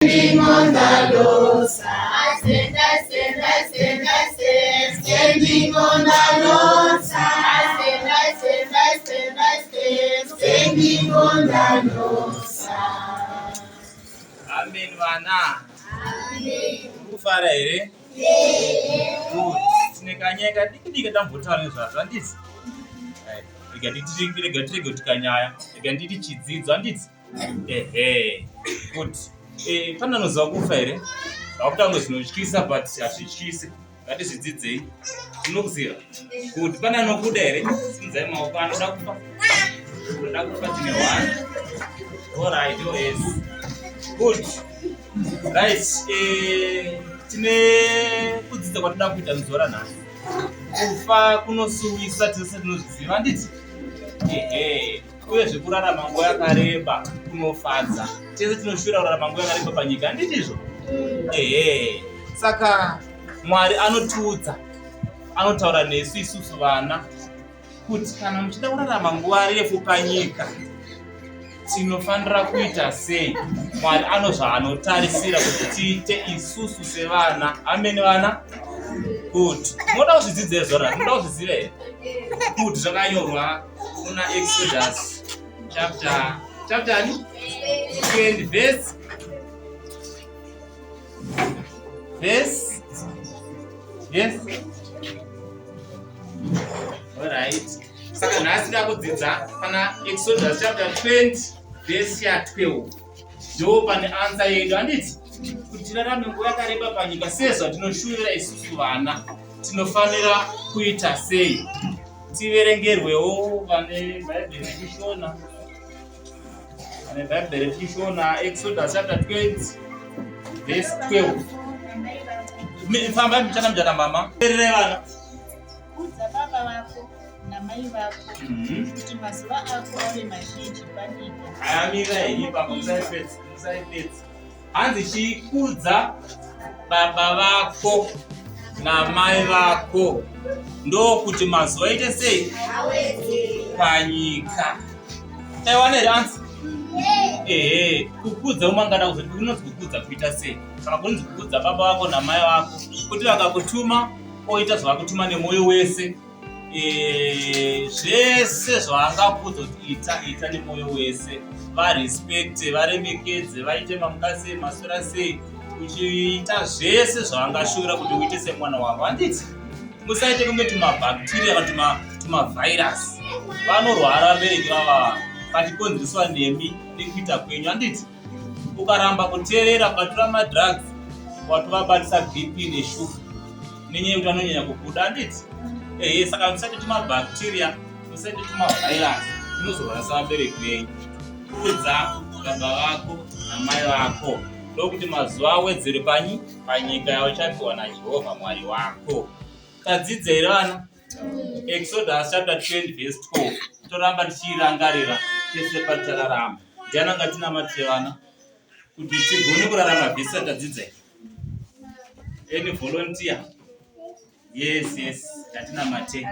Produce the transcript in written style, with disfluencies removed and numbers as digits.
Standing on the Lord's side. I stand, I stand, I stand, I stand. Standing on the Lord's side. I stand, I stand, I stand, I stand. Standing on the Lord's side. Amen vana. Amen. Kufara here? Good. Tine kanyaya kadiki diki tambotaura nezvazvo handiti? Rega nditi rega tirege kuti kanyaya. Rega nditi chidzidzo handiti? Ehe. Good. Eh, pane anoziva kufa here? Zvakutanga zvinotyisa but hazvityisi. Ngatizvidzidzei. Tinokuziva. Good. Pane anokuda here? Simudzai maoko anoda kufa. Anoda kufa tine one. All right, oh yes. Good. Right. Eh, tine kudzidza kwatinoda kuita muzuva ranhasi. Kufa kunosuwisa tese tinozviziva handiti? Ehe. Uyezve kurarama nguva yakareba kunofadza. Tese tinoshuvira kurarama nguva yakareba panyika, handiti izvo? Ehe. Saka Mwari anotiudza, anotaura nesu isusu vana kuti kana muchida kurarama nguva refu panyika tinofanira kuita sei? Mwari anozvaanotarisira kuti tiite isusu sevana. Ameni vana? Good. Munoda kuzvidzidza here zvona? Munoda kuzviziva here? Good, zvakanyorwa kuna Exodus chapter chapter ani? 20 verse verse yes. All right. Saka nhasi ndakudzidza pana Exodus chapter 20 verse ya 12. Ndo pane answer yedu handiti? Kuti tirarame nguva yakareba panyika sezvatinoshuvira isusu vana tinofanira kuita sei? Tiverengerwewo vane Bhaibheri rechishona. Vane Bhaibheri rechishona Exodus chapter 20 verse 12. Fambai mchana mchana mama. Tererai vana. Kudza baba vako namai vako mhm. kuti mazuva ako ave mazhinji panyika. Ayamira henyu baba musaipedza musaipedza. Hanzi chikudza baba vako namai vako ndokuti mazuva aite sei panyika. Taiwana here anzi? Ehe, kukudza umwe angada kuzoti kunonzi kukudza kuita sei? Saka kunonzi kukudza baba vako namai vako kuti vakakutuma oita zvavakutuma nemwoyo wese eh, zvese zvaangakuudza kuti ita ita nemwoyo wese varespekte varemekedze vaite mamuka sei maswera sei uchiita zvese zvaangashuvira kuti uite semwana wavo handiti musaite kunge tumabacteria kana tumavhairasi vanorwara vabereki vava vachikonzereswa nemi nekuita kwenyu handiti ukaramba kuteerera ukatora madrugs watovabatisa bp neshuga nenyaya yekuti vanonyanya kubuda handiti ehe saka musaite tumabacteria musaite tumavirus tinozorwarisa vabereki venyu kudza baba vako namai vako ndokuti mazuva awedzere panyi panyika yauchapiwa najehovha mwari wako tadzidza here vana Exodus chapter 20 verse 12 toramba tichiirangarira tese patichararama. Ndiani angatinamatire vana kuti tigone kurarama vhesi yatadzidza iyi? Any volunteer? Yes, yes, ngatinamate.